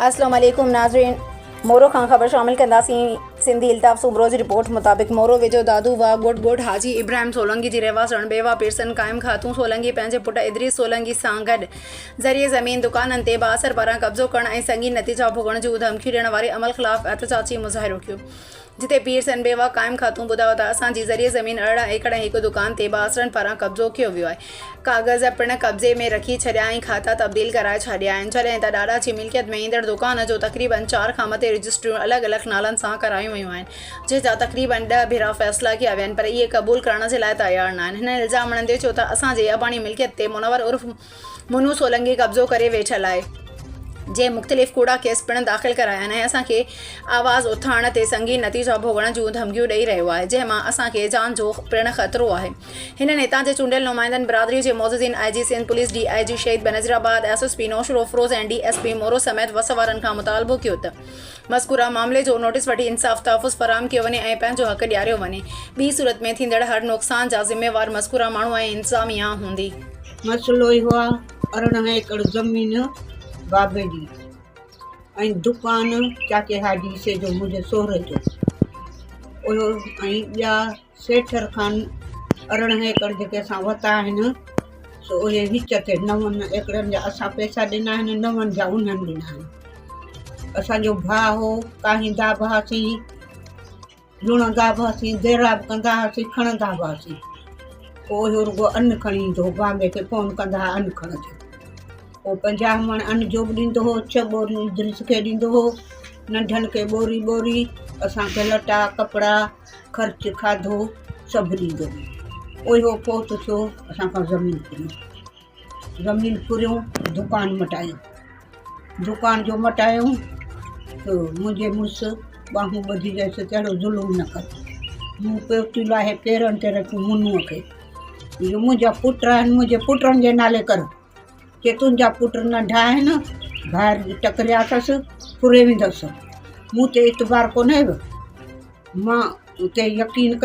اسلام عليڪم ناظرين مورو کان خبر شامل ڪنداسين سنڌي الطاف سومرو جي رپورٽ مطابق مورو ويجهو دادو واهه ڳوٺ ڳوٺ حاجي ابراهيم سولنگي جي رهواسڻ بيواهه پيرسن قائم خاتون سولنگي پنهنجي پٽ ادريس سولنگي سان گڏ ذريعي زمين دڪانن تي بااثر پاران قبضو ڪرڻ ۽ سنگين نتيجا ڀوڳڻ جون ڌمڪيون ڏيڻ واري عمل خلاف احتجاجي مظاهرو ڪيو جتي پير سن بيواهه قائم خاتون ٻڌايو ته اسان جي زرعي زمين 18 ايڪڙ ۽ هڪ دڪان تي بااثرن پاران قبضو ڪيو ويو آهي، ڪاغذ پڻ قبضي ۾ رکي ڇڏيا ۽ کاتا تبديل ڪرائي ڇڏيا آهن، جڏهن ته ڏاڏا جي ملڪيت ۾ ايندڙ دڪان جو تقريبن چار کان مٿي رجسٽريون الڳ الڳ نالن سان ڪرايون ويون آهن، جنهن جا تقريبن ڏهه ڀيرا فيصلا ڪيا ويا آهن پر اهي قبول ڪرڻ جي لاء تيار ناهن. هنن الزام هڻندي چيو ته اسان جي اباڻي ملڪيت تي منور عرف منو سولنگي قبضو ڪري ويٺل آهي، جنهن مختلف ڪوڙا ڪيس پڻ داخل ڪرايا آهن ۽ اسان کي آواز اٿارڻ تي سنگين نتيجا ڀوڳڻ جون ڌمڪيون ڏئي رهيو آهي، جنهن مان اسان کي جان جو پڻ خطرو آهي. هنن هتان جي چونڊيل نمائندن، برادري جي معززين، I G Sindh police, D I G Shaheed Benazirabad, S S P Naushahro Feroze ۽ D S P Moro سميت وس وارن کان مطالبو ڪيو ته مذڪوره معاملي جو نوٽيس وٺي انصاف تحفظ فراهم ڪيو وڃي ۽ پنهنجو حق ڏياريو وڃي، ٻي صورت ۾ ٿيندڙ هر نقصان جا ذميوار مذڪوره ماڻهو ۽ انتظاميا هوندي. مسئلو اهو آ 18 ايڪڙ زمين بابي جي ۽ دڪان چاچي حاجي عيسي جو منهنجي سهري جو اهو ۽ ٻيا سيٺر خان 18 ايڪڙ جيڪي اسان ورتا آهن سو اهي وچ تي نون ايڪڙن جا اسان پئسا ڏنا آهن نون جا انهن ڏنا آهن اسانجو ڀاء هو ڪاهيندا به هئاسين لڻندا به هئاسين، ديرا به ڪندا هئاسين، کڻندا به هئاسين. پوء اهو رڳو ان کڻي ايندو هو، بامبي کي فون ڪندا هئا ان کڻ اچ. پوء 50 مڻ ان جو به ڏيندو هو، ڇهه ٻوريون ادريس کي ڏيندو هو، ننڍن کي ٻوري ٻوري، اسان کي لٽا ڪپڙا، خرچ کاڌو سڀ ڏيندو هو. اهو فوت ٿيو، اسان کان زمين ڦريون. زمين ڦريون، دڪان مٽايون. دڪان جو مٽايائون ته منهنجي مڙس ٻانهون ٻڌي چيس ته اهڙو ظلم نه ڪر. مون پوتيون لاهي پيرن تي رکيون منوء کي جو منهنجا پٽ آهن منهنجي پٽن جي نالي ڪر. چي تنهنجا پٽ ننڍا آهن، ڀائر ٽڪريا اٿس، ڦري ويندس. مون تي اعتبار ڪونهي به؟ مان تي يقين ڪيو.